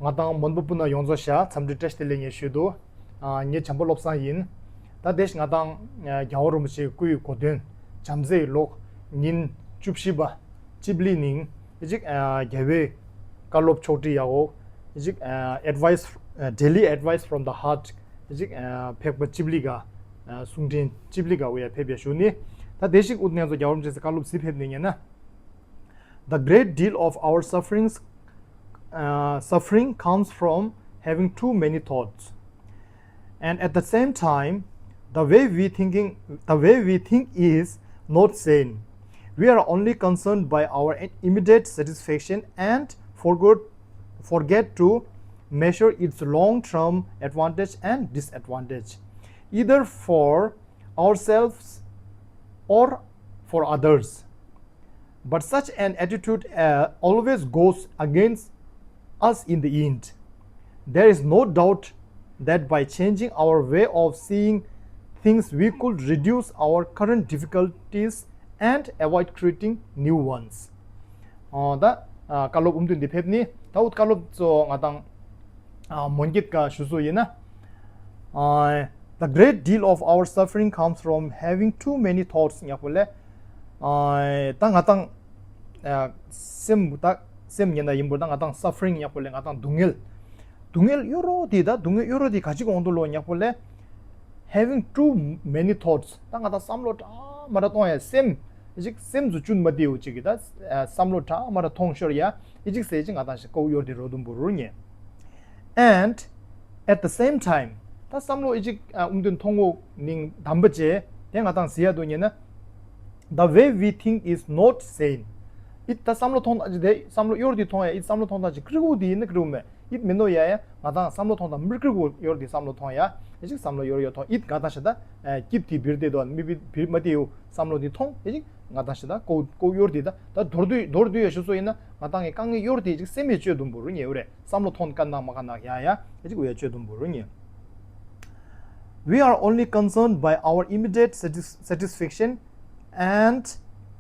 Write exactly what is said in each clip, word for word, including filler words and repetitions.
ང་དང་མོན་པ་སྤུན་ཟླ་ཡོངས་རྫོགས་ཤ་འཚམས་འདྲི་བཀྲ་ཤིས་བདེ་ལེགས་ངས་ཞུས་འདུག་ཨ། ངས་བྱམས་པ་བློ་བཟང་ཡིན། ད་དེ་ཞིག་ང་དང་རྒྱལ་བ་རིན་པོ་ཆེའི་སྐུའི་གོ་སྟོན་བྱམས་བརྩེའི་ལོ་ཉིན་བཅུ་བཞི་པ་ཅིབ་ལི་ནིང་ཨེ་ཅིག་རྒྱལ་བའི་བཀའ་སློབ་ཕྱོགས་སྒྲིག་ཡག་འོག་ཨེ་ཅིག་Advice, Daily Advice from the Heart ཨེ་ཅིག་ཕེབས་པ་ཅིབ་ལི་ག་གསུང་འཕྲིན་ཅིབ་ལི་ག་འུ་ཡ་ཕེབས་ཡ་ཞུ་ནི། ད་དེ་ཞིག་ཨུ་ཐུ་ནས་ཚོ་རྒྱལ་བ་རིན་པོ་ཆེ་སི་བཀའ་སློབ་ཟི་ཕེབས་ནི་ཉན་ན། The great deal of our sufferings, uh, suffering comes from having too many thoughts. And at the same time, the way we thinking, the way we think is not sane. We are only concerned by our immediate satisfaction and forgot, forget to measure its long-term advantage and disadvantage, either for ourselves or for others. But such an attitude uh, always goes against us in the end. There is no doubt that by changing our way of seeing things, we could reduce our current difficulties and avoid creating new ones. ཨོ་ད་བཀའ་སློབ་ཨུམ་དུན་འདི་ཕེབས་ནི་ད་འུ་བཀའ་སློབ་ཚོ་ང་དང་མོན་སྐད་ཀ་ཞུ་སོ་ཡིན་ན། The great deal of our suffering comes from having too many thoughts ཉག་པོ་ལས། ད་ང་དང་སེམས་ད་སེམས་ཉེན་ད་ཡིན་པོ་ད་ང་དང་suffering ཉག་པོ་ལས་ང་དང་སྡུག་བསྔལ། སྡུག་བསྔལ་གཡོ་རོ་དེ་ད་སྡུག་བསྔལ་གཡོ་རོ་དེ་ག་ཅིག་འོང་དུ་ལོ་ཉག་པོ་ལས། Having too many thoughts ད་ང་དང་བསམ་བློ་འདྲ་མ་འདྲ་གཏོང་ཡ་སེམས་ཅིག་སེམས་ཚོ་ཅུན་མ་དེའུ་ཅིག་གི་ད་བསམ་བློ་འདྲ་མ་འདྲ་མཐོང་ཤོར་ཡ་ཨི་ཅིག་སེ་ཅིག་ང་དང་ཞིག་ཀོ་གཡོར་དེ་རོ་དུམ་བུ་རུ་ཉེ། And at the same time ད་བསམ་བློ་ཨི་ཅིག་ཨུམ་དུན་མཐོང་ངོ་ནིང་དམ་པ་ཅེ་དེ་ང་དང་ཟི་ཡ་དུ་ཉེ་ན། The way we think is not sane. ཨི་ད་བསམ་བློ་མཐོང་ད་ཅི་དེ་བསམ་བློ་གཡོར་དེ་མཐོང་ཡ་ཨི་བསམ་བློ་མཐོང་ད་ཅི་ཀྲི་གུ་དེ་ཡིན་ན་ཀྲི་གུ་མེད། ཨིད་མི་ནོ་ཡ་ཡ་ང་དང་བསམ་བློ་ཐོང་དང་མིར་ཀིར་གོ་ཡོར་དེ་བསམ་བློ་ཐོང་ཡ་ཨེ་ཅིག་བསམ་བློ་ཡོར་ཡོ་ཐོང་ཨིད་ང་དང་ཞེ་ད་ཀིད་དེ་བིར་དེ་དོ་མི་བི་བིར་མ་དེ་ཡོ་བསམ་བློ་དེ་ཐོང་ཨེ་ཅིག་ང་དང་ཞེ་ད་ཀོ་ཀོ་ཡོར་དེ་ད་ད་དོར་དུ་དོར་དུ་ཡ་ཞུ་སོ་ཡིན་ན་ང་དང་གི་དཀའ་ངལ་ཡོར་དེ་ཅིག་སེམས་ཡ་བཅོས་དུམ་བུ་རུ་ཉེ་བ་རེ་བསམ་བློ་ཐོང་ཀ་ནག་མ་ཀ་ནག་ཡ་ཡ་ཨེ་ཅིག་འུ་ཡ་བཅོས་དུམ་བུ་རུ་ཉེ། We are only concerned by our immediate satis- satisfaction and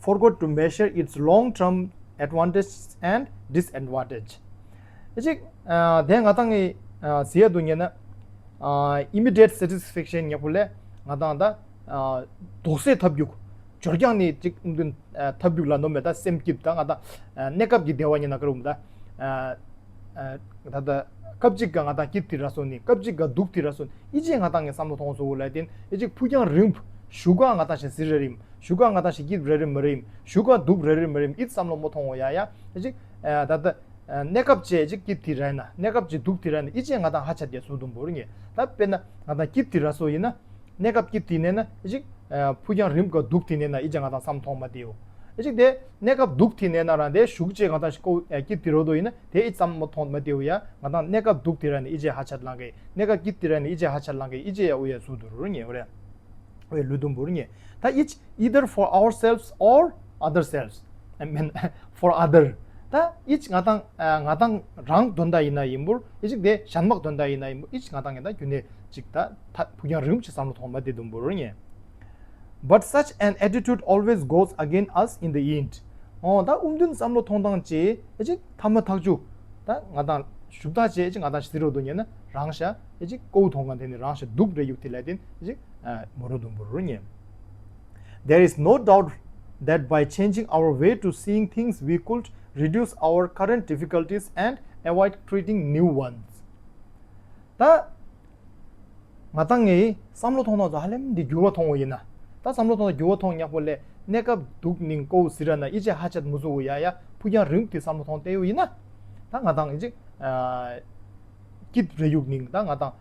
forgot to measure its long term advantage and disadvantage. ཨེ་ཅིག་དེ་ང་དང་གི་ཟེར་ཡ་དུ་ཉན་ན་immediate satisfaction ཉག་པོ་ལས་ང་དང་ད་དོགས་སེལ་ཐབས་རྒྱུག་འབྱོར་རྐྱང་ནི་ཅིག་ཐབས་རྒྱུག་ལ་ནོ་མེད་ད་སེམས་སྐྱིད་ད་ང་དང་གནས་སྐབས་ཀྱི་བདེ་བ་ཉན་ན་ཀ་རུམ་ད། ད་ལྟ་སྐབས་གཅིག་ག་ང་དང་སྐྱིད་དེ་ར་སོ་ནི་སྐབས་གཅིག་ག་སྡུག་དེ་ར་སོ་ནི་ཨི་ཅེ་ང་དང་གི་བསམ་བློ་ཐོང་སོ་ལ་དེན་ཨི་ཅིག་ཕུགས་རྒྱང་རིང་ཞུ་ག་ང་དང་ཞེ་ཟིར་ར་རིམ་ཞུ་ག་ང་དང་ཞེ་སྐྱིད་ར་རིམ་མ་རིམ་ཞུ་ག་སྡུག་ར་རིམ་མ་རིམ་ཨི་བསམ་བློ་མོ་ཐོང་འོ་ཡ་ཡ་ཨི་ཅིག་ད་ལྟ་གནས་སྐབས་ཅེ་ཨི་ཅིག་སྐྱིད་དེ་ར་ན་གནས་སྐབས་ཅེ་སྡུག་དེ་ར་ན་ཨི་ཅེ་ང་དང་ཧ་ཆ་དེ་སུ་དུམ་བོར་ངེ་ད་དཔེར་ན་ང་དང་སྐྱིད་དེ་ར་སོ་ཡིན་ན། གནས་སྐབས་སྐྱིད་དེ་ནས་ན་ཨི་ཅིག་ཕུགས་རྒྱང་རིང་ག་སྡུག་དེ་ནས་ན་ཨི་ཅིག་ང་དང་བསམ་མཐོང་མ་དེའོ། ཨི་ཅིག་དེ་གནས་སྐབས་སྡུག་དེ་ནས་ན་རང་དེ་ཞུགས་ཅེ་ང་དང་ཞིག་ཀོ་སྐྱིད་དེ་རོ་དོ་ཡིན་ན་དེ་ཨི་བསམ་མཐོང་མ་དེའོ་ཡ་ང་དང་གནས་སྐབས་སྡུག་དེ་ར་ནས་ཨི་ཅེ་ཧ་ཆད་ལང་གེ་གནས་སྐབས་སྐྱིད་དེ་ར་ནས་ཨི་ཅེ་ཧ་ཆད་ལང་གེ་ཨི་ཅེ་ཡ་ཨུ་ཡ་སུ་དུ་རུ་ཉེ་བ་རེད། ཨུ་ཡ་ལུས་དུམ་བུ་རུ་ཉེ་ད་ཨི་ཅིག Either for ourselves or other selves. I mean, for other. ད་ཨི་ཅིག་ང་དང་ང་དང་རང་དོན་དག་ཡིན་ན་ཡིན་པུར་ཨི་ཅིག་དེ་གཞན་མག་དོན་དག་ཡིན་ན་ཡིན་པུར་ཨི་ཅིག་ང་དང་ངེ་ད་རྒྱུ་ནས་ཅིག་ད་ཕུགས་རྒྱང་རིང་ཅིག་བསམ་བློ་ཐོང་མ་དེ་དུམ་བུ་རུ་ཉེ། But such an attitude always goes against us in the end. ཨོ་ད་ཨུམ་དུན་བསམ་བློ་ཐོང་དང་ཅེ་ཨི་ཅིག་ཐ་མ་ཐག་ཅུ་ད་ང་དང་ཞུགས་ད་ཅེ་ཨི་ཅིག་ང་དང་ཞི་རོ་དུ་ཉེ་ན་རང་ཤ་ཨི་ཅིག་ཀོ་ཐོང་ག་དེ་ནི་རང་ཤ་སྡུག་རེ་ཡུག་དེ་ལ་དེན་ཨི་ཅིག་མོ་རོ་དུམ་བུ་རུ་ཉེ། There is no doubt that by changing our way to seeing things, we could reduce our current difficulties and avoid creating new ones. ད་ང་དང་ངའི་བསམ་བློ་ཐོང་ཐོང་ཚོ་ཧ་ལམ་འདི་འགྱུར་བ་ཐོང་བ་ཡིན་ན། ད་བསམ་བློ་ཐོང་ཚོ་འགྱུར་བ་ཐོང་ཉག་པོ་ལས་གནས་སྐབས་སྡུག་ནིང་ཀོ་ཟི་ར་ན་ཨི་ཅེ་ཧ་ཆད་མུ་ཟུ་བོ་ཡ་ཡ་ཕུགས་རྒྱང་རིང་དེ་བསམ་བློ་ཐོང་བལྟས་ཡོ་ཡིན་ན། ད་ང་དང་ཨི་ཅིག་སྐྱིད་རེ་ཡུག་ནིང་ད་ང་དང་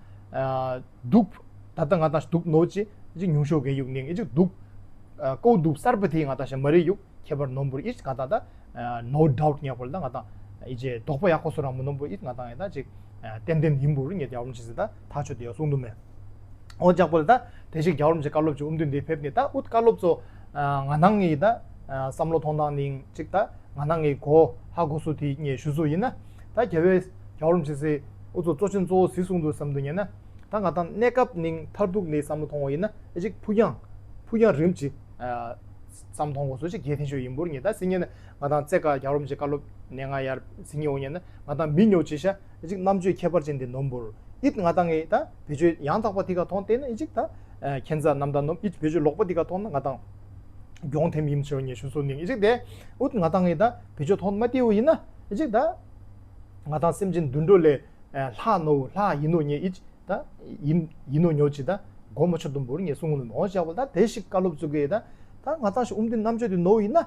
སྡུག་ད་ལྟ་ང་དང་སྡུག་ནོ་ཅི་ཅི་ཉུང་ཤོས་གེ་ཡུག་ནིང་ཨི་ཅིག་སྡུག་ཀོ་སྡུག་གསར་པ་དེ་ང་དང་ཞེ་མ་རེ་ཡུག་ཁྱད་པར་ནོམ་བུར་ཨི་ང་དང་ད་no doubt ཉག་པོ་ལ་ད་ང་དང་ཨི་ཅེ་དོགས་པ་ཡག་པོ་སོ་རང་མི་ནོམ་བུར་ཨི་ང་དང་ཨི་ད་ཅིག་ཏན་ཏན་ཡིན་བུར་ངས་རྒྱལ་བ་རིན་པོ་ཆེ་ད་ཐག་ཆོད་དེ་ཡོ་གསུང་དུ་མེད། འོ་ཅག་པོ་ལ་ད་དེ་ཞིག་རྒྱལ་བ་རིན་པོ་ཆེ་བཀའ་སློབ་ཅིག་ཨུམ་དུན་དེ་ཕེབས་ནས་ད་ཨུད་བཀའ་སློབ་ཚོ་ང་དང་ངི་ད་བསམ་བློ་ཐོང་དང་ནིང་ཅིག་ད་ང་དང་ངི་གོ་ཧ་གོ་སུ་དེ་ངས་ཞུ་སུ་ཡིན་ན། ད་རྒྱལ་བའི་རྒྱལ་བ་རིན་པོ་ཆེ་སི་ཨུ་ཚོ་གཙོ་ཆེན་གཙོ་བོ་སི་གསུང་དུ་བསམ་དུ་ཉན་ན། ད་ང་དང་གནས་སྐབས་ནིང་མཐར་ཐུག་ནས་བསམ་བློ་ཐོང་བ་ཡིན་ན་ཨེ་ཅིག་ཕུགས་རྒྱང་ཕུགས་རྒྱང་རིམ་གྱིས་ཨ་ བསམ་མཐོང་གོ་སོ་ཅིག་གལ་ཐེན་ཤོ་ཡིན་པོར་ངེས་ད་སི་ཉེ་ན་ང་དང་རྩེ་ཀ་རྒྱ་རོམ་ཅིག་བཀའ་སློབ་ནས་ང་ཡར་སི་ཉེ་འོ་ཉེ་ན་ང་དང་མི་ཉོ་ཅི་ཤ་ཅིག་རྣམ་དཔྱོད་ཁྱད་པར་ཅན་དེ་ནོམ་པོར་ཨིད་ང་དང་ངེས་ད་བེད་སྤྱོད་ཡང་དག་པ་དེ་ག་མཐོང་བལྟས་ན་ཨི་ཅིག་ད་ཁྱེད་ཚ་རྣམ་དག་ནོམ་ཨིད་བེད་སྤྱོད་ལོག་པ་དེ་ག་མཐོང་ན་ང་དང་གྱོང་ཐེམ་ཡིན་ཆོ་ཉེ་ཞུ་སོ་ནིང་ཨི་ཅིག་དེ་ཨུད་ང་དང་ངེས་ད་བེད་སྤྱོད་མཐོང་མ་དེ་འོ་ཡིན་ན་ཨི་ཅིག་ད་ང་དང་སེམས་ཅན་དུད་འགྲོ་ལས་ལྷག་ནོ་ལྷག་ཡིན་ནོ་ཉེ་ཨི་ཅིག་ད་ཡིན་ཡིན་ནོ་ཉོ་ཅི་ད་སྒོ་མོ་ཆོད་དུམ་བུར་ངས་གསུང་ངུ་ནོ་འོ་ཞག་པོ་ད་དེ་ཞིག་བཀའ་སློབ་བཙུགས་གི་ད་ད་ང་ཚང་ཞིག་ཨུམ་དེ་རྣམ་དཔྱོད་དེ་ནོ་ཡིན་ན་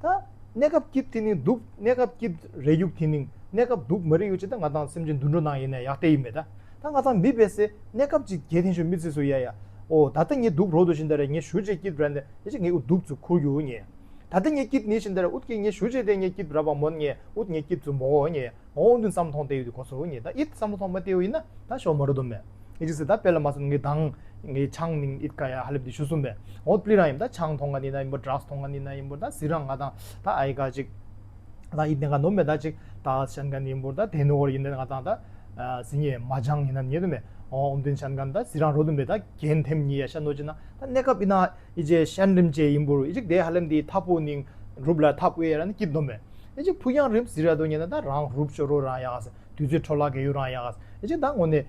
ད་གནས་སྐབས་སྐྱིད་དེ་ནིང་སྡུག་གནས་སྐབས་སྐྱིད་རེ་ཡུག་དེ་ནིང་གནས་སྐབས་སྡུག་མ་རེ་ཡུག་ཅི་ད་ང་དང་སེམས་ཅན་དུད་འགྲོ་ནང་ཡིན་ན་ཡག་དེ་ཡིན་མེད་ད་ད་ང་ཚང་མི་བས་སེ་གནས་སྐབས་ཅིག་གལ་ཐེན་ཤོ་མི་ཚེ་སུ་ཡ་ཡ་ཨོ་ད་ལྟ་ངས་སྡུག་རོ་དུ་བཞིན་ད་རེ་ངས་ཞུ་ཅེ་སྐྱིད་ར་འདི་ཡ་ཅི་ངས་ཨུ་སྡུག་ཚུ་ཁུར་རྒྱུ་ངས་ད་ལྟ་ངས་སྐྱིད་ནི་བཞིན་ད་རེ་ཨུད་ཀྱི་ངས་ཞུ་ཅེ་དེ་ངས་སྐྱིད་ར་བ་མོན་ངས་ཨུད་ངས་སྐྱིད་ཚུ་མོ་ངས། འོང་དུ་བསམ་མཐོང་དེ་ཡོད་དུ་གོ་སོ་ངེས་ད་ཨིད་བསམ་མཐོང་མ་དེ་ཡོད་ཡིན་ན་ད་ཤོ་མ་རུ་དུ་མེད། ཨི་ཅི་སི་ད་དཔེ་ལ་མ་སོང་ངེས་དང་ངེས་ཆང་ནིང་ཨིད་ཀ་ཡ་ཧ་ལེབ་དེ་ཞུ་སུ་མེད། འོ་པླི་རང་ཡིན་ད་ཆང་མཐོང་ང་ནི་ན་ཡིན་པོ་ཌྲག་སི་མཐོང་ང་ནི་ན་ཡིན་པོ་ད་སི་རང་ང་དང་ད་ཨའི་ཀ་ཅིག་ད་ཨིད་ནེ་ཀ་ནོ་མེད་ད་ཅིག་ད་ཤན་ཀ་ནི་ཡིན་པོ་ད་དེ་ནོ་བོར་ཡིན་ད་ང་དང་ད་སི་ཉེ་མ་ཅང་ཡིན་ན་ཉེ་དུ་མེད། འོ་ཨུམ་དིན་ཤན་ཀ་ད་སི་རང་རོ་དུ་མེད་ད་གན་ཐེམ་ཉེ་ཡ་ཤ་ནོ་ཅི་ན་ད་གནས་སྐབས་ཡིན་ན། ཨི་ཅེ་ཤན་རིམ་ཅེ་ཡིན་པོར་ཨི་ཅིག་དེ་ཧ་ལམ་དེ་ཐབ་པོ་ནིང་རུབ་ལ་ཐབ་ཨེ་ར་ནི་སྐྱིད་དོ་མེད། ཨི་ཅིག་ཕུ་ཡང་རིམ་ཟི་ར་དོ་ཉེ་ན་ད་རང་རུབ་ཤོ་རོ་རང་ཡག་ས་དུས་ཚོད་འཕྲོ་བརླག་གེ་ཡུ་རང་ཡག་ས་ཨི་ཅིག་ད་ངོ་ནས་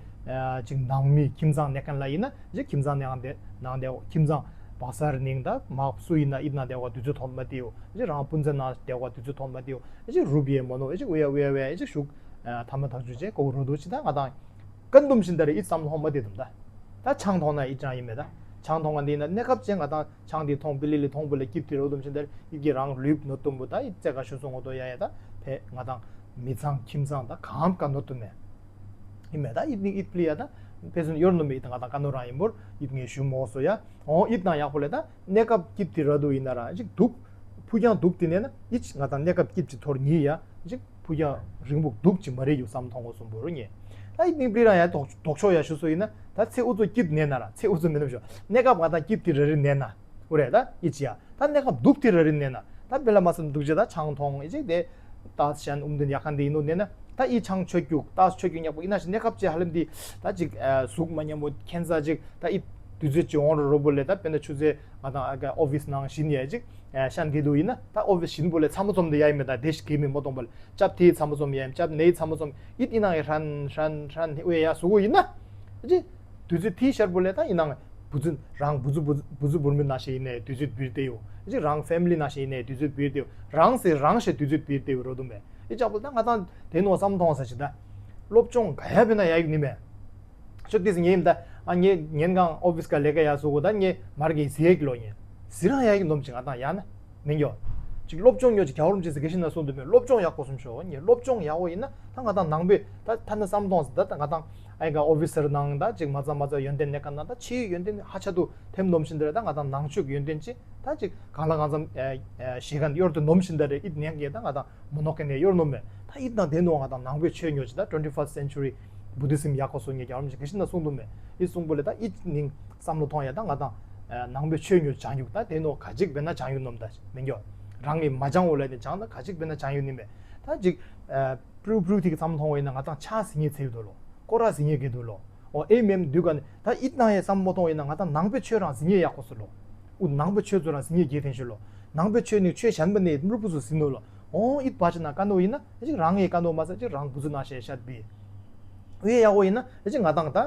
ཅིག་ནང་མི་ཁྱིམ་ཚང་ནས་ཁན་ལ་ཡིན་ན་ཨི་ཅིག་ཁྱིམ་ཚང་ནས་ཡང་དེ་ནང་དེ་ཁྱིམ་ཚང་བག་སར་ནིང་ད་མ་སུ་ཡིན་ན་ཨིད་ན་དེ་བ་དུས་ཚོད་ཐོན་མ་དེ་ཡོ་ཨི་ཅིག་རང་སྤུན་ཚེ་ན་དེ་བ་དུས་ཚོད་ཐོན་མ་དེ་ཡོ་ཨི་ཅིག་རུབ་ཡེ་མོ་ནོ་ཨི་ཅིག་ཝེ་ཝེ་ཝེ་ཨི་ཅིག་ཤུག་ཐ་མ་ཐག་ཆུ་ཅེ་ཀོ་རོ་དོ་ཅི་ད་ང་དང་། ཀན་དུམ་བཞིན་ད་རེ་ཨི་བསམ་བློ་མ་དེ་དུམ་ད། ད་ཆང་མཐོང་ན་ཨི་ཅང་ཡིན་མེད་ད། ཆང་མཐོང་ང་འདི་ན་གནས་སྐབས་ཅན་ང་དང་ཆང་དེ་མཐོང་པི་ལི་ལི་མཐོང་པོ་ལ་སྐྱིད་དེ་རོ་དུམ་བཞིན་ད་རེ་ཨི་གི་རང་ལུས་ནོ་དུམ་བུ་ད་ཨི་རྩེ་ག་ཤུ་སོང་ངོ་དོ་ཡ་ཡ་ད་ཕེ་ང་དང་མི་ཚང་ཁྱིམ་ཚང་ད་གང་ག་ནོ་དུམ་མེད། ཡིན་མེད་ད་ཨི་ནི་ཨི་པི་ལི་ཡ་ད་ཕེ་སུན་ཡོར་ནོ་མེད་ཨི་ད་ང་དང་ཀ་ནོ་རང་ཡིན་པོར་ཨི་ངས་ཞུ་མོ་སོ་ཡ་འོ་ཨི་དང་ཡག་པོ་ལེ་ད་གནས་སྐབས་སྐྱིད་དེ་ར་དུ་ཡིན་ན་རང་ཅིག་འདུག་ཕུ་ཀྱང་འདུག་དེ་ནས་ན་ཨི་ང་དང་གནས་སྐབས་སྐྱིད་ཅིག་ཐོར་ཉིད་ཡ་ཅིག་ཕུ་ཀྱང་རིང་པོ་འདུག་ཅིག་མ་རེད་ཡོད་བསམ་མཐོང་གོ་སོང་བོ་རུ་ཉེ། ད་ཨི་ནིང་པི་རང་ཡ་ལྡོག་ལྡོག་ཕྱོགས་ཡ་ཞུ་སོ་ཡིན་ན་ད་ཚེ་ཨུ་ཚོ་སྐྱིད་ནས་ན་ར་ཚེ་ཨུ་ཚོ་མི་ནམ་ཞོ་གནས་སྐབས་ང་དང་སྐྱིད་དེ་ར་རི་ནས་ན་ཨུ་རེད་ད་ཨི་ཅི་ཡ་ད་གནས་སྐབས་འདུག་དེ་ར་རི་ནས་ན་ད་བེ་ལ་མ་སམ་འདུག་ཅེ་ད་ཆང་མཐོང་ཨི་ཅིག་དེ་ད་ཤན་ཨུམ་དུན་ཡ་ཁན་དེ་ཡིན་ནོ་ནས་ན་ད་ཨི་ཆང་ཆོད་རྒྱུག་ད་ཆོད་རྒྱུག་ཉག་པོ་ཨི་ན་ཞིག་གནས་སྐབས་ཅེ་ཧ་ལམ་དེ་ད་ཅིག་གཟུགས་མ་ཉམས་པོ་ཁན་ས་ཅིག་ད་ཨི་དུས་ཚོད་ཅིག་འོང་རོ་རོ་པོ་ལས་ད་དཔེར་ན་ཆུ་ཚོད་ང་དང་ཨ་ཀ་ཨོ་ཕིས་ནང་བཞིན་ཡ་ཅིག་ཤན་གི་དུ་ཡིན་ན་ད་ཨོ་ཕིས་བཞིན་པོ་ལས་ཚ་མོ་ཚོམ་དེ་ཡ་ཡིན་མེད་ད་དེ་ཞིག་གི་མི་མོ་གཏོང་པ་ལས་ཅབ་དེའི་ཚ་མོ་ཚོམ་ཡ་ཡིན་ཅབ་ནེའི་ཚ་མོ་ཚོམ་ཨི་ཏི་ནང་ཡ་ཧྲན་ཧྲན་ཧྲན་ཨེ་ཡ་སུ་གོ་ཡིན་ན་ཅི་དུས་ཚོད་དེའི་ཤར་པོ་ལས་ད་ཡིན་ནང་བུ་ཚུ་རང་བུ་ཚུ་བུ་བུ་ཚུ་བུར་མི་ན་ཤེས་ཡིན་ནས་དུས་ཚོད་བིར་ཏེ་ཡོ་ཅི་རང་ཕེ་མི་ལི་ན་ཤེས་ཡིན་ནས་དུས་ཚོད་བིར་ཏེ་ཡོ་རང་སེ་རང་ཤེས་དུས་ཚོད་བིར་ཏེ་ཡོ་རོ་དུ་མེ་ཨི་ཅག་པོ་ད་ང་དང་དེ་ནོ་བསམ་མཐོང་ས་ཞིག་ད་སློབ་སྦྱོང་ག་ཡ་བེ་ན་ཡ་ཡིག་ནི་མེ། ཤོད་དེ་སི་ངེ་ཡིན་ད། ཨ་ངེ་ཉན་གང་ཨོ་ཕིས་ཀ་ལས་ཀ་ཡ་སོ་གོ་ད་ངེ་མར་གི་ཟི་ཡ་གི་ལོ་ཉེ། ཟི་རང་ཡ་གི་ནོམ་ཅིག་ང་དང་ཡ་ན། མི་འགྱོ། ཅིག་སློབ་སྦྱོང་ཉོ་ཅིག་རྒྱ་བོར་མ་ཅིག་ཟི་ག་ཤི་ན་སོང་དུ་མེད་སློབ་སྦྱོང་ཡག་པོ་སུམ་ཤོ་ངེ་སློབ་སྦྱོང་ཡག་པོ་ཡིན་ན་ད་ང་དང་ནང་པའི་ད་ཐ་ན་བསམ་གཏོང་ཟི་ད་ད་ང་དང་ཨ་ཡ་ག་ཨོ་ཕིས་སར་ནང་ད་ཅིག་མ་ཙམ་མ་ཙམ་ཡོན་ཏན་ནས་ཀ་ན་ད་ཕྱིའི་ཡོན་ཏན་ཧ་ཆ་དུ་ཐེམ་ནོམ་བཞིན་ད་རེ་ད་ང་དང་ནང་ཆོས་ཀྱི་ཡོན་ཏན་ཅི་ད་ཅིག་གང་ལ་གང་འཚམ་ཞེ་ག་གཡོར་དུ་ནོམ་བཞིན་ད་རེ་ཨིད་ནས་ཀྱི་ད་ང་དང་མོ་ནོ་ཀེ་ནས་གཡོར་ནོ་མེད། ད་ཨིད་ནང་དེ་ནོ་ང་དང་ནང་པའི་ཆོས་ཉོ་ཅི་ད་twenty first century Buddhism་ཡག་པོ་སོ་ངེ་རྒྱ་རམ་ཞིག་ག་ཤི་ན་གསུང་དུ་མེད། ཨིད་གསུང་པོ་ལས་ད་ཨིད་ནིང་བསམ་བློ་ཐོང་ཡ་ད་ང་དང་ནང་པའི་ཆོས་ཉོ་བྱང་ཡུག་ད་དེ་ནོ་ག་ཅིག་བེ་ན་བྱང་ཡུག་ནོམ་ད་མི་འགྱོ། རང་གི་མ་བྱང་འོ་ལས་དེ་བྱང་ད་ག་ཅིག་བེ་ན་བྱང་ཡུག་ནི་མེད། ད་ཅིག་པྲུ་པྲུ་ཐིག་བསམ་ཐོང་བ་ཡིན་ན་ང་དང་ཆ་ཟི་ངེ་ཚེ་ཡུག་དོ་ལོ། ཀོ་ར་ཟི་ངེ་གེ་དུ་ལོ། ཨོ་ཨེ་མེམ་དུས་ག་ནི་ད་ཨིད་ནང་ཡ་བསམ་མོ་ཐོང་ཡིན་ན་ང་དང་ནང་པའི་ཆོས་རང་ཟི་ངེ་ཡག་པོ་སོ་ལོ། ཨུ་ནང་པའི་ཆོས་ཚོ་རང་ཟི་ངེ་གེ་ཐེན་ཤོ་ལོ། ནང་པའི་ཆོས་ནི་ཆོས་གཞན་པ་ནི་མྲུ་པུ་སུ་ཟི་ནོ་ལོ། ཨོ་ཨིད་བ་ཅི་ན་ཀ་ནོ་ཡིན་ན་ཨེ་ཅིག་རང་ངེ་ཀ་ནོ་མ་ས་ཅིག་རང་བུ་ཚུ་ན་ཤེ་ཤད་པི། ཨུ་ཡ་ཡག་པོ་ཡིན་ན་ཨེ་ཅིག་ང་དང་ད་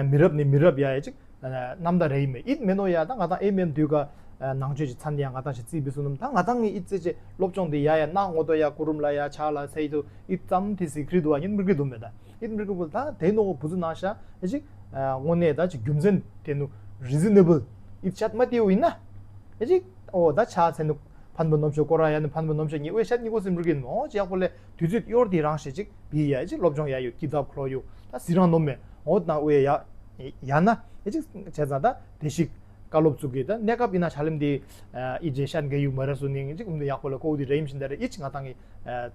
མི་རབས་ནི་མི་རབས་ཡ་ཨེ་ཅིག་རྣམ་ད་རེ་ཡིན་མེ་ཨིད་མེ་ནོ་ཡ་ད་ང་དང་ཨེ་མེམ་དུས་ག་ནང་ཆོས་ཀྱི་མཚན་ཡ་ང་དང་ཞིག་རྩིས་པི་སུ་ནམ་ད་ང་དང་ངེ་ཨིད་ཙེ་ཅེ་སློབ་སྦྱོང་དེ་ཡ་ཡ་ན་ངོ་ཏོ་ཡ་ཀུ་རུམ་ལ་ཡ་ཆ་ལ་སེ་ཡི་དུ་ཨིད་ཙམ་དེ་སི་ཁྲི་དུ་བ་ཉིན་མི་གི་དུ་མེ་ད། ཨིད་མི་རྐུ་པོ་ད་དེ་ནོ་བུ་ཚུ་ནང་ཤ་ཨེ་ཅིག་དངོས་གནས་ད་ཅིག་རྒྱུ་མཚན་དེ་ནུ་རི་ཛི་ནེ་བལ་ཨིད་ཤད་མ་དེའུ་ཡིན་ན་ཨེ་ཅིག་ཨོ་ད་ཆ་ཚེ་ནུ་ཕན་པ་ནོམ་ཤོ་ཀོ་ར་ཡ་ནུ་ཕན་པ་ནོམ་ཤོ་ཉི་འོད་ཤད་ཉི་གོ་སིམ་རུ་གིན་ཨོ་ཅི་ཡག་པོ་ལས་དུས་ཚོད་གཡོར་དེ་རང་ཤེ་ཅིག་བི་ཡ་ཨེ་ཅིག་སློབ་སྦྱོང་ཡ་ཡོད་ཀི་ཏབ་ཁོ་ལོ་ཡོད་ད་སི་རང་ནོམ་མེ་ཨོ་ད་ན་འོ་ཡ་ཡ་ན་ཨེ་ཅིག་བྱས་ཙང་ད་དེ་ཞིག་བཀའ་སློབ་བཙུགས་ཀྱི་ད་གནས་སྐབས་ཡིན་ན་ཆ་ལེམ་དེ་ཨི་ཇེ་ཤན་ག་ཡུ་མ་ར་སུ་ནིང་ཅིག་ཨུམ་དེ་ཡག་པོ་ལ་ཀོ་དེ་རེ་ཡིམ་ཤིན་ད་རེ་ཨི་ཅིག་ང་དང་གི་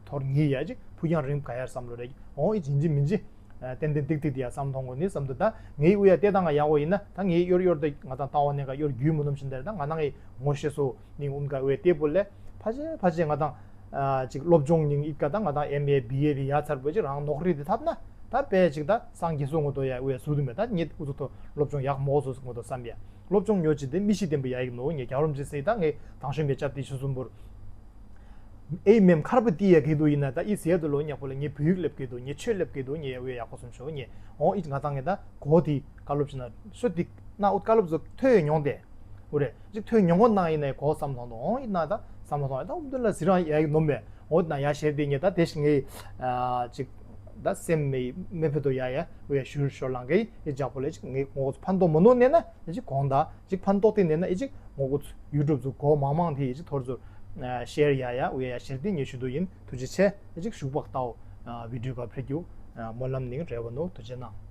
ཐོར་ཉི་ཡ་ཅིག་ཕུ་ཡང་རིང་ག་ཡར་བསམ་བློ་རེ་ཨོ་ཨི་ཅིག་ཡིན་ཅི་མིན་ཅི་ཏན་ཏན་ཏིག་ཏིག་དེ་ཡ་བསམ་མཐོང་གོ་ནི་བསམ་དུ་ད་ངའི་ཨུ་ཡ་ལྟས་དང་ང་ཡག་པོ་ཡིན་ན་ད་ངའི་གཡོར་གཡོར་དེ་ང་དང་ལྟ་བ་ནས་ག་གཡོར་རྒྱུས་མུ་ནུམ་ཤིན་ད་རེ་ད་ང་དང་གི་ངོ་ཤེས་སོ་ནིང་ཨུམ་ག་ཨུ་ཡ་ལྟས་པོ་ལས་ཕ་ཆེ་ཕ་ཆེ་ང་དང་ཅིག་སློབ་སྦྱོང་ཉིང་ཨི་ཀ་ད་ང་དང་ཨེམ་ཨེ་བི་ཨེ་དེ་ཡ་ཚར་བོ་ཅིག་རང་ནོག་རི་དེ་ཐབ་ན་ད་པས་ཅིག་ད་སང་གི་སུ་ངོ་དོ་ཡ་ཨུ་ཡ་སུ་དུ་མེད་ད་ཉིད་ཨུ་ཚུགས་ཐོ་སློབ་སྦྱོང་ཡག་མོ་སོ་སུ་ངོ་དོ་བསམ་ཡ། སློབ་སྦྱོང་ཉོ་ཅི་དེ་མི་ཤི་དེན་པ་ཡ་ཡིག་ནོ་ངས་རྒྱ་རོམ་ཅི་སེ་ད་ངས་དང་ཤོན་པའི་ཅབ་དེ་ཆུ་སུམ་བུར། ཨེ་མེམ་ཁར་པ་ཏི་ཡ་གེ་དོ་ཡིན་ན་ད་ཨི་ཟེར་དོ་ལོ་ཉག་པོ་ལ་ངས་བོད་ཡིག་ལབ་གེ་དོ་ངས་ཆོས་ལབ་གེ་དོ་ངས་ཡ་ཡག་པོ་སོམ་ཤོ་ངས་ཨོ་ཨི་ང་ཏང་ངས་ད་གོ་དེ་བཀའ་སློབ་ཅི་ན་ཤོ་དེ་ན་ཨུ་བཀའ་སློབ་ཚོ་ཐོས་མྱོང་དེ་འུ་རེ་ཅིག་ཐོས་མྱོང་གོ་ན་ཡིན་ན་གོ་བསམ་ཐོང་དོ་ཨོ་ཨི་ན་ད་བསམ་ཐོང་ད་ཨུ་དེ་ལ་ཟི་རང་ཡ་ཡིག་ནོམ་མེ་ཨོ་ན་ཡ་ཤེར་དེ་ངས་ད་དེ་ཞིག་ངས་ཅིག་ད་སེམས་མེ་མེ་ཕེ་དོ་ཡ་ཡ་འུ་ཡ་ཤུར་ཤོར་ལང་གེ་ཨི་ཇག་པོ་ལ་ཅིག་ངས་ངོ་ཕན་ཐོགས་མ་ནོ་ནས་ན་ཅིག་གོང་ད་ཅིག་ཕན་ཐོགས་ཏེ་ནས་ན་ཨི་ཅིག་ངོ་གོ་ཚུ་ཡུ་ཊུབ་ཚུ་གོ་མང་མང་དེ་ཨི་ཅིག་ཐོར་ཚུ་ཤེར་ཡ་ཡ་འུ་ཡ་ཤེར་དེ་ངས་ཞུ་དོ་ཡིན། ཐུགས་རྗེ་ཆེ། ཨི་ཅིག་ཞུགས་པ་ལྟའོ། བི་ཌིའོ་ག་ཕེབས་རྒྱུ་སྨོན་ལམ་ནིང་རེ་བ་ནོ། ཐུགས་རྗེ་གནང་།